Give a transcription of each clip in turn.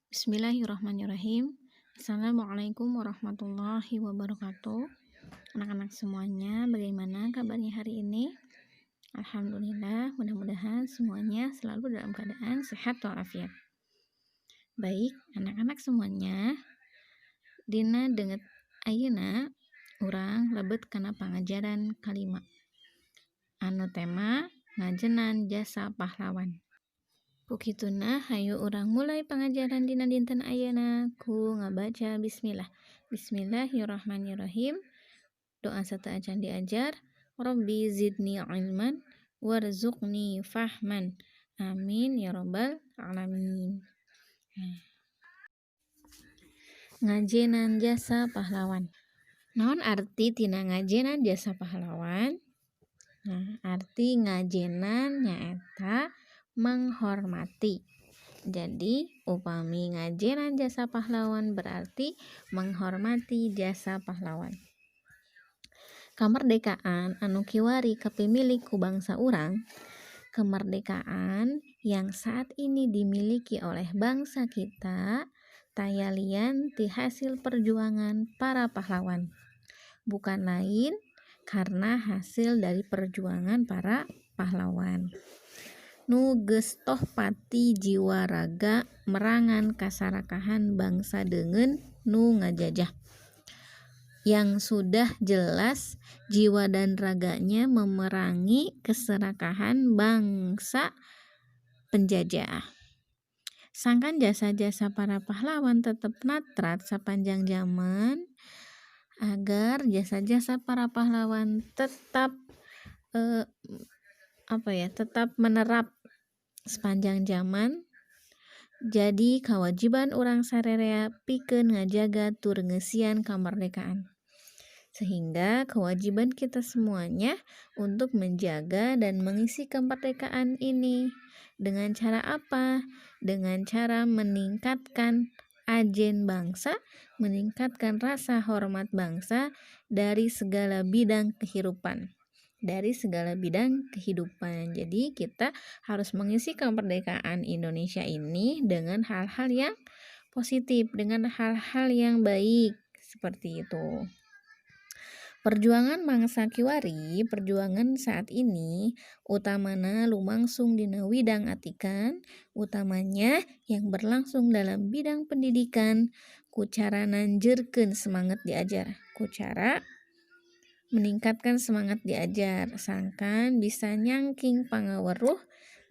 Bismillahirrahmanirrahim. Assalamualaikum warahmatullahi wabarakatuh. Anak-anak semuanya, bagaimana kabarnya hari ini? Alhamdulillah, mudah-mudahan semuanya selalu dalam keadaan sehat walafiat. Baik, anak-anak semuanya, dina dinten ayeuna urang lebet kana pangajaran kalima. Anu tema ngajenan jasa pahlawan. Ku kituna, hayu urang mulai pangajaran dina dinten ayeuna ku ngabaca bismillah. Bismillahirrahmanirrahim. Doa sateuacan diajar. Rabbi zidni ilman warzuqni fahman. Amin ya robbal alamin. Ngajenan jasa pahlawan. Naon arti tina ngajenan jasa pahlawan? Nah, arti ngajenan nyaeta menghormati. Jadi, upami ngajenan jasa pahlawan berarti menghormati jasa pahlawan. Kemerdekaan anu kiwari kapimilik ku bangsa urang, kemerdekaan yang saat ini dimiliki oleh bangsa kita, taya lian ti hasil perjuangan para pahlawan. Bukan lain karena hasil dari perjuangan para pahlawan. Nu geus toh pati jiwa raga merangan kasarakahan bangsa deungeun nu ngajajah. Yang sudah jelas jiwa dan raganya memerangi keserakahan bangsa penjajah. Sangkan jasa-jasa para pahlawan tetap natrat sepanjang zaman, agar jasa-jasa para pahlawan tetap apa ya, tetap menerap sepanjang zaman. Jadi kewajiban urang sarerea pikeun ngajaga tur ngeusian kemerdekaan, sehingga kewajiban kita semuanya untuk menjaga dan mengisi kemerdekaan ini. Dengan cara apa? Dengan cara meningkatkan ajen bangsa, meningkatkan rasa hormat bangsa dari segala bidang kehidupan. Dari segala bidang kehidupan. Jadi kita harus mengisi kemerdekaan Indonesia ini dengan hal-hal yang positif, dengan hal-hal yang baik seperti itu. Perjuangan mangsa kiwari, perjuangan saat ini, utamana lumangsung dina widang atikan, utamanya yang berlangsung dalam bidang pendidikan, ku cara nanjeurkeun semangat diajar, ku cara meningkatkan semangat diajar, sangkan bisa nyangking pangaweruh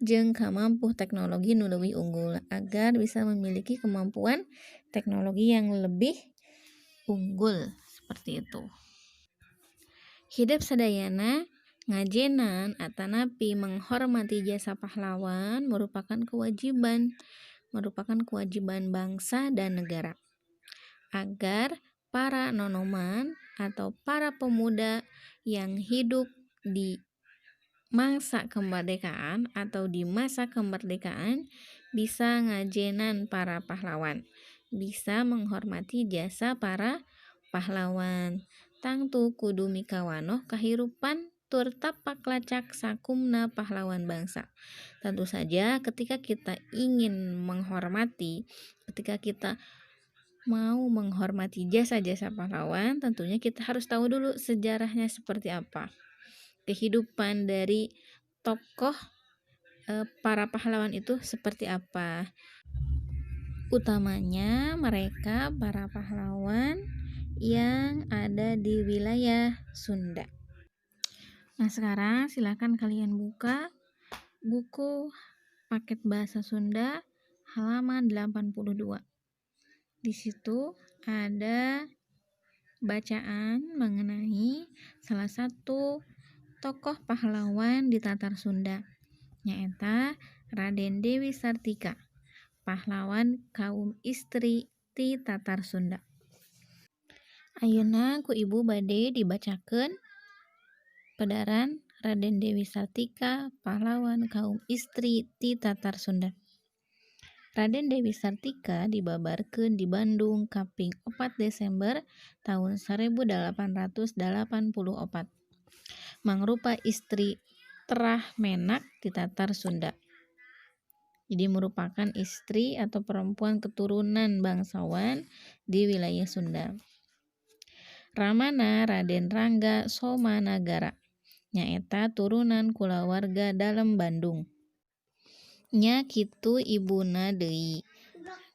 jeung kamampuh teknologi nu leuwih unggul, agar bisa memiliki kemampuan teknologi yang lebih unggul seperti itu. Hidep sadayana, ngajenan atanapi menghormati jasa pahlawan merupakan kewajiban bangsa dan negara agar para nonoman atau para pemuda yang hidup di mangsa kemerdekaan atau di masa kemerdekaan bisa ngajenan para pahlawan, bisa menghormati jasa para pahlawan. Tangtu kudu mikawanoh kahirupan tur tapak lacak sakumna pahlawan bangsa. Tentu saja ketika kita ingin menghormati, ketika kita mau menghormati jasa-jasa pahlawan, tentunya kita harus tahu dulu sejarahnya seperti apa. Kehidupan dari tokoh para pahlawan itu seperti apa. Utamanya mereka para pahlawan yang ada di wilayah Sunda. Nah, sekarang silakan kalian buka buku paket bahasa Sunda halaman 82. Di situ ada bacaan mengenai salah satu tokoh pahlawan di Tatar Sunda, nyaeta Raden Dewi Sartika, pahlawan kaum istri ti Tatar Sunda. Ayeuna ku Ibu bade dibacakeun pedaran Raden Dewi Sartika, pahlawan kaum istri ti Tatar Sunda. Raden Dewi Sartika dibabarkeun di Bandung kaping 4 Desember taun 1884. Mangrupa istri trah menak ti Tatar Sunda. Jadi merupakan istri atau perempuan keturunan bangsawan di wilayah Sunda. Ramana Raden Rangga Somanagara nyaeta turunan kulawarga Dalem Bandung. Nya kitu ibuna deui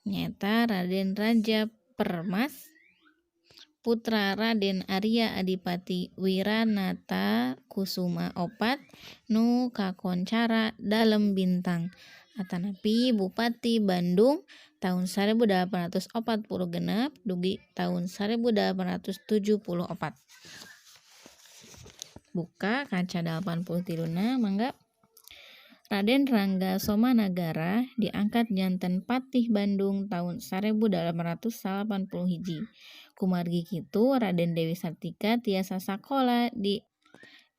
nyaeta Raden Raja Permas putra Raden Aria Adipati Wiranata Kusuma opat nu kakoncara Dalem Bintang atanapi Bupati Bandung tahun 1846 dugi tahun 1874. Buka kaca 83 na mangga. Raden Rangga Somanagara diangkat janten Patih Bandung tahun 1881. Kumargi kitu Raden Dewi Sartika tiasa sakola di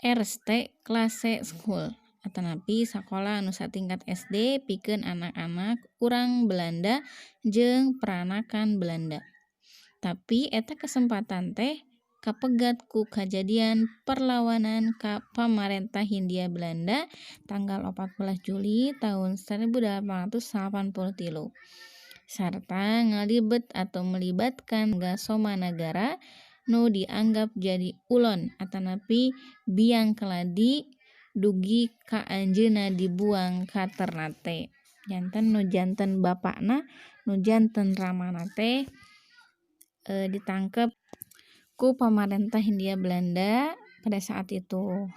Eerste Klasse School atanapi sakola anu satingkat SD pikeun anak-anak urang Belanda jeung peranakan Belanda. Tapi eta kesempatan teh kapegat ku kajadian perlawanan ka pamarentah Hindia Belanda tanggal 14 Juli tahun 1883 sarta ngalibet atau melibatkan Rangga Somanagara nu dianggap jadi ulon atanapi biang keladi dugi ka anjeunna dibuang ka Ternate. Janten nu janten bapakna, nu janten ramana teh ditangkep ku pamarentah Hindia Belanda pada saat itu.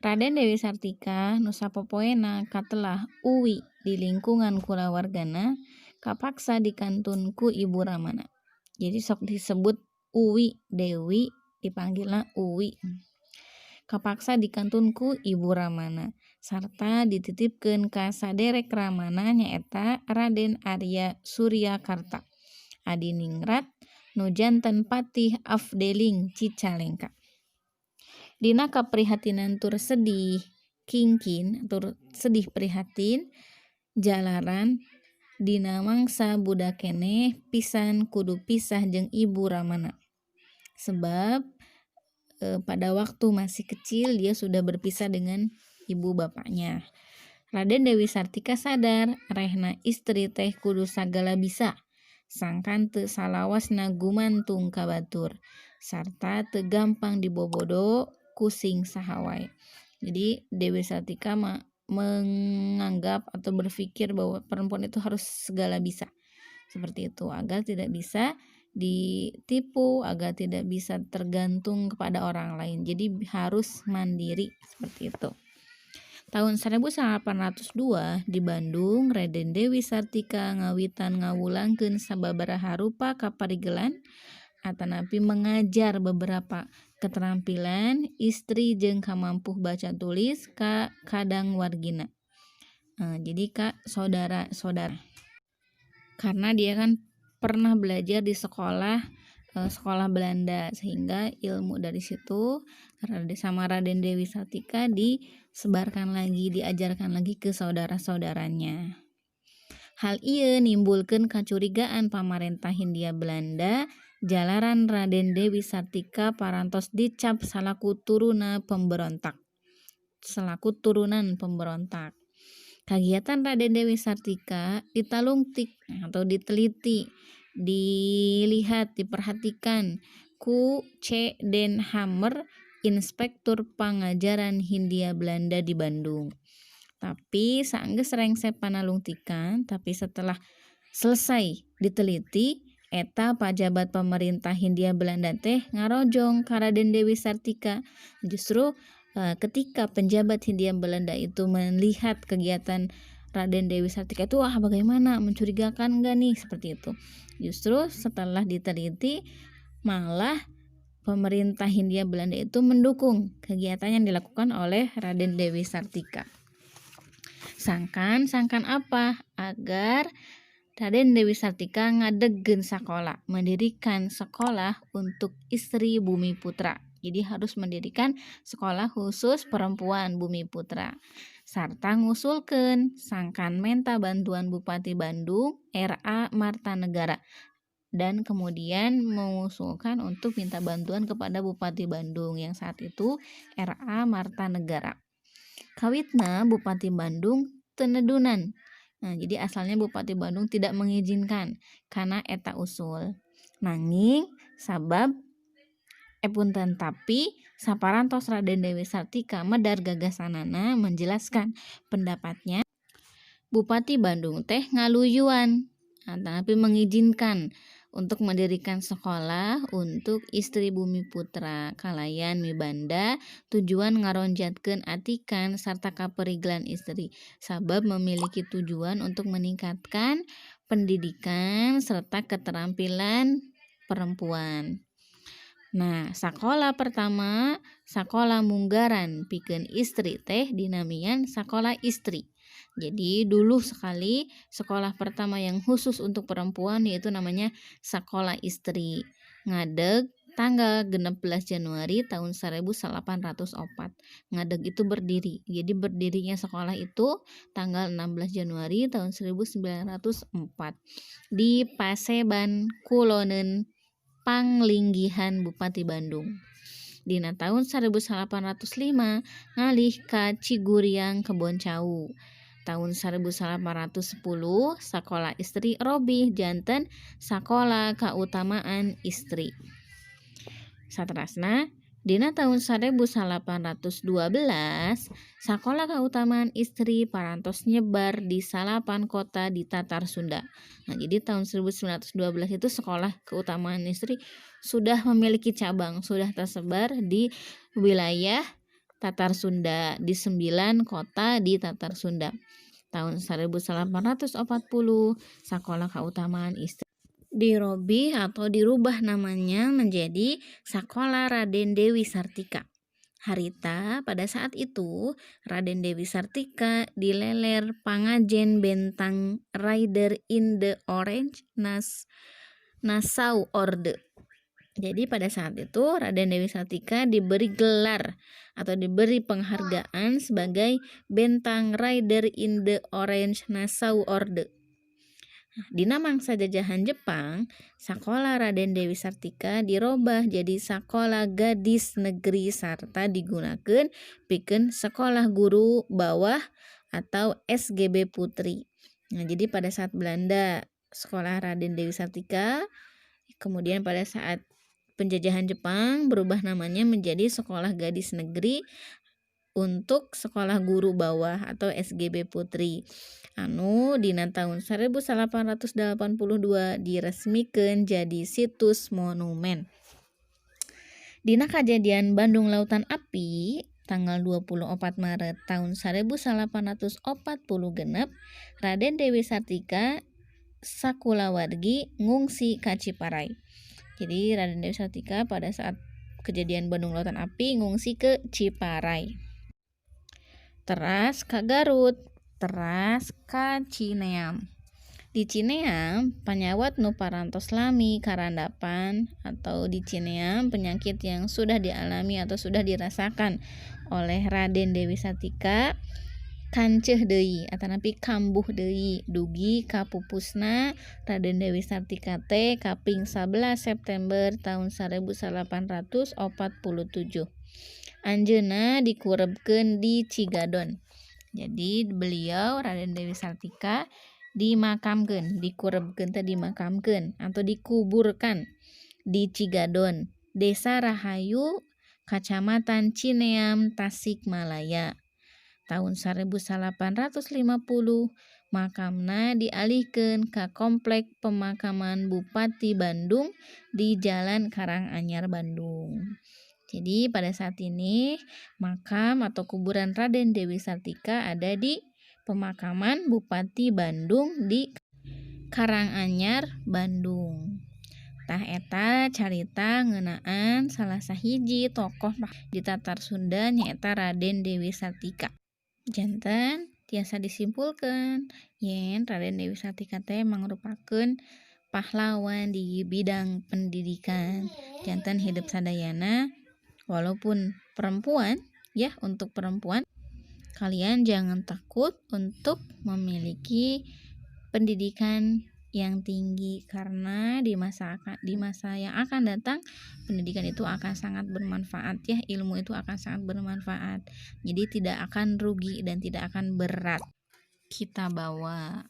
Raden Dewi Sartika nu sapopoena katelah uwi di lingkungan kulawargana kapaksa dikantun ku ibu ramana. Jadi sok disebut Uwi Dewi, dipanggilna Uwi. Kapaksa dikantun ku ibu ramana sarta dititipkeun ka saderek ramana nyaeta Raden Arya Suryakarta Adiningrat nu janten Patih Afdeling Cicalengka. Dina kaprihatinan tur sedih kingkin tur sedih prihatin jalaran dina mangsa budak keneh pisan kudu pisah jeung ibu ramana. Sebab pada waktu masih kecil dia sudah berpisah dengan ibu bapaknya. Raden Dewi Sartika sadar rehna istri teh kudu sagala bisa sangkan teu salawasna gumantung ka batur sarta teu gampang dibobodo ku sing saha wae. Jadi Dewi Sartika menganggap atau berpikir bahwa perempuan itu harus segala bisa. Seperti itu agar tidak bisa ditipu, agar tidak bisa tergantung kepada orang lain. Jadi harus mandiri seperti itu. Tahun 1802 di Bandung, Raden Dewi Sartika ngawitan ngawulangkeun sababaraha rupa kaparigelan atanapi mengajar beberapa keterampilan istri jeung kamampuh baca tulis ka kadang wargina. Jadi ka saudara-saudara. Karena dia kan pernah belajar di sekolah Belanda sehingga ilmu dari situ sama Raden Dewi Sartika disebarkan lagi, diajarkan lagi ke saudara-saudaranya. Hal ieu nimbulkeun kacurigaan pamarentah Hindia Belanda jalaran Raden Dewi Sartika parantos dicap salaku turuna pemberontak. Selaku turunan pemberontak. Kagiatan Raden Dewi Sartika ditalungtik atau diteliti, dilihat, diperhatikan ku C. Den Hammer, Inspektur Pangajaran Hindia Belanda di Bandung. Tapi saenggeus rengse panalungtikan, tapi setelah selesai diteliti, eta pajabat pemerintah Hindia Belanda teh ngarojong ka Raden Dewi Sartika. Justru ketika penjabat Hindia Belanda itu melihat kegiatan Raden Dewi Sartika itu, wah bagaimana, mencurigakan enggak nih, seperti itu. Justru setelah diteliti malah pemerintah Hindia Belanda itu mendukung kegiatan yang dilakukan oleh Raden Dewi Sartika. Sangkan apa? Agar Raden Dewi Sartika ngadegkeun sakola, mendirikan sekolah untuk istri Bumi Putra. Jadi harus mendirikan sekolah khusus perempuan Bumi Putra. Sarta ngusulkeun sangkan menta bantuan Bupati Bandung R.A. Martanegara dan kemudian mengusulkan untuk minta bantuan kepada Bupati Bandung yang saat itu R.A. Martanegara. Kawitna Bupati Bandung teu nedunan. Nah, jadi asalnya Bupati Bandung tidak mengizinkan karena eta usul. Nanging sabab punten, tapi saparantos Raden Dewi Sartika medar gagasanana menjelaskan pendapatnya, Bupati Bandung teh ngaluyuan, nah, tapi mengizinkan untuk mendirikan sekolah untuk istri Bumi Putra kalayan mibanda tujuan ngaronjatkeun atikan sarta kaperigelan istri, sabab memiliki tujuan untuk meningkatkan pendidikan serta keterampilan perempuan. Nah, sekolah pertama, sekolah munggaran pikeun istri teh dinamian sekolah istri. Jadi dulu sekali sekolah pertama yang khusus untuk perempuan yaitu namanya sekolah istri. Ngadeg tanggal 16 Januari tahun 1804. Ngadeg itu berdiri. Jadi berdirinya sekolah itu tanggal 16 Januari tahun 1904 di Paseban Kuloneun Panglinggihan Bupati Bandung. Dina tahun 1805 ngalih ka Ciguriang Kebon Cau. Tahun 1810 sekolah istri robih janten sekolah keutamaan istri. Saterasna dina tahun 1812 sekolah keutamaan istri parantos nyebar di salapan kota di Tatar Sunda. Nah, jadi tahun 1912 itu sekolah keutamaan istri sudah memiliki cabang, sudah tersebar di wilayah Tatar Sunda, di 9 kota di Tatar Sunda. Tahun 1840 sekolah keutamaan istri dirobih atau dirubah namanya menjadi Sekolah Raden Dewi Sartika. Harita pada saat itu Raden Dewi Sartika dileler pangajen bentang Rider in the Orange Nassau Orde. Jadi pada saat itu Raden Dewi Sartika diberi gelar atau diberi penghargaan sebagai bentang Rider in the Orange Nassau Orde. Dina mangsa jajahan Jepang, Sakola Raden Dewi Sartika dirobah jadi Sakola Gadis Negeri sarta digunakeun pikeun sekolah guru bawah atau SGB Putri. Nah, jadi pada saat Belanda sekolah Raden Dewi Sartika, kemudian pada saat penjajahan Jepang berubah namanya menjadi Sekolah Gadis Negeri untuk sekolah guru bawah atau SGB Putri anu dina tahun 1882 diresmikeun jadi situs monumen. Dina kajadian Bandung Lautan Api tanggal 24 Maret tahun 1846 Raden Dewi Sartika sakulawargi ngungsi ka Ciparay. Jadi Raden Dewi Sartika pada saat kejadian Bandung Lautan Api ngungsi ke Ciparay. Teras ka Garut, teras ka Cineam. Di Cineam, panyawat nu parantos lami karandapan atau di Cineam penyakit yang sudah dialami atau sudah dirasakan oleh Raden Dewi Sartika kanceuh deui atanapi kambuh deui dugi ka pupusna Raden Dewi Sartika teh kaping 11 September tahun 1847. Anjeunna dikurebkeun di Cigadon. Jadi beliau Raden Dewi Sartika dimakamkeun, dikurebkeun teh dimakamkeun atau dikuburkan di Cigadon, Desa Rahayu, Kacamatan Cineam, Tasikmalaya. Tahun 1850 makamna dialihkeun ka Komplek Pemakaman Bupati Bandung di Jalan Karanganyar, Bandung. Jadi pada saat ini makam atau kuburan Raden Dewi Sartika ada di pemakaman Bupati Bandung di Karanganyar, Bandung. Tah eta carita ngeunaan salah sahiji tokoh di Tatar Sunda nyaeta Raden Dewi Sartika. Janten tiasa disimpulkeun yen Raden Dewi Sartika teh mangrupakeun pahlawan di bidang pendidikan. Janten hidup sadayana, walaupun perempuan ya, untuk perempuan kalian jangan takut untuk memiliki pendidikan yang tinggi karena di masa yang akan datang pendidikan itu akan sangat bermanfaat ya, ilmu itu akan sangat bermanfaat, jadi tidak akan rugi dan tidak akan berat. kita bawa.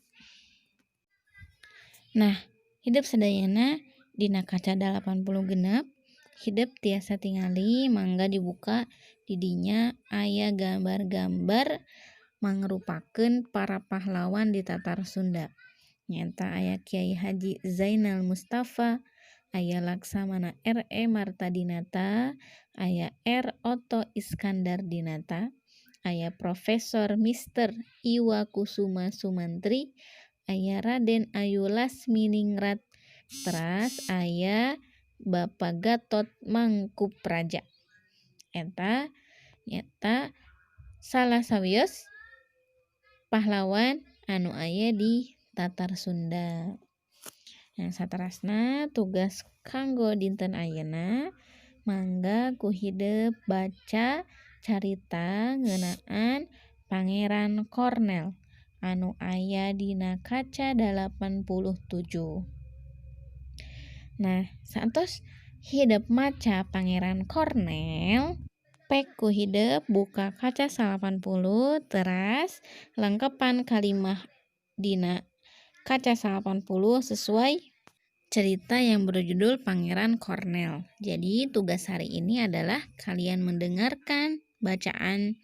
Nah, hidep sadayana dina kaca 86 hidep tiasa tingali mangga dibuka di dinya aya gambar-gambar mangrupakeun para pahlawan di Tatar Sunda. Nyaeta aya Kiai Haji Zainal Mustafa, aya Laksamana R.E. Martadinata, aya R. Otto Iskandar Dinata, aya Profesor Mr. Iwa Kusuma Sumantri, aya Raden Ayu Lasminingrat, teras aya Bapak Gatot Mangkupraja. Eta nyata salah sawios pahlawan anu aya di Tatar Sunda. Nah, saterasna tugas kanggo dinten ayeuna mangga ku hidep baca carita ngeunaan Pangeran Cornell anu aya dina kaca 87. Nah, saentos hidep maca Pangeran Cornell, pek ku hidep buka kaca 80 teras lengkepan kalimah dina kaca 80 sesuai cerita yang berjudul Pangeran Cornell. Jadi tugas hari ini adalah kalian mendengarkan bacaan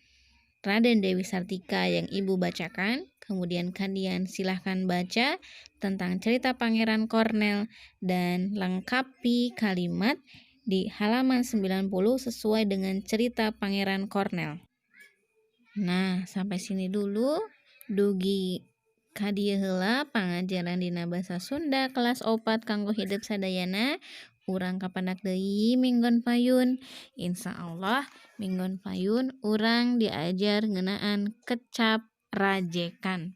Raden Dewi Sartika yang ibu bacakan. Kemudian kalian silahkan baca tentang cerita Pangeran Cornell dan lengkapi kalimat di halaman 90 sesuai dengan cerita Pangeran Cornell. Nah, sampai sini dulu dugi ka dieu heula pangajaran dina basa Sunda kelas 4 kanggo hidep sadayana. Urang kapandak deui minggon payun. Insya Allah minggon payun urang diajar ngeunaan kecap rajekan.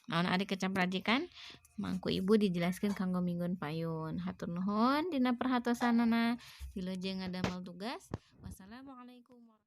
Naon ari kecap rajekan? Mangku ibu dijelaskan kanggo minggon payun. Hatur nuhun dina perhatosanana. Wilujeng ngadamel tugas. Wassalamualaikum.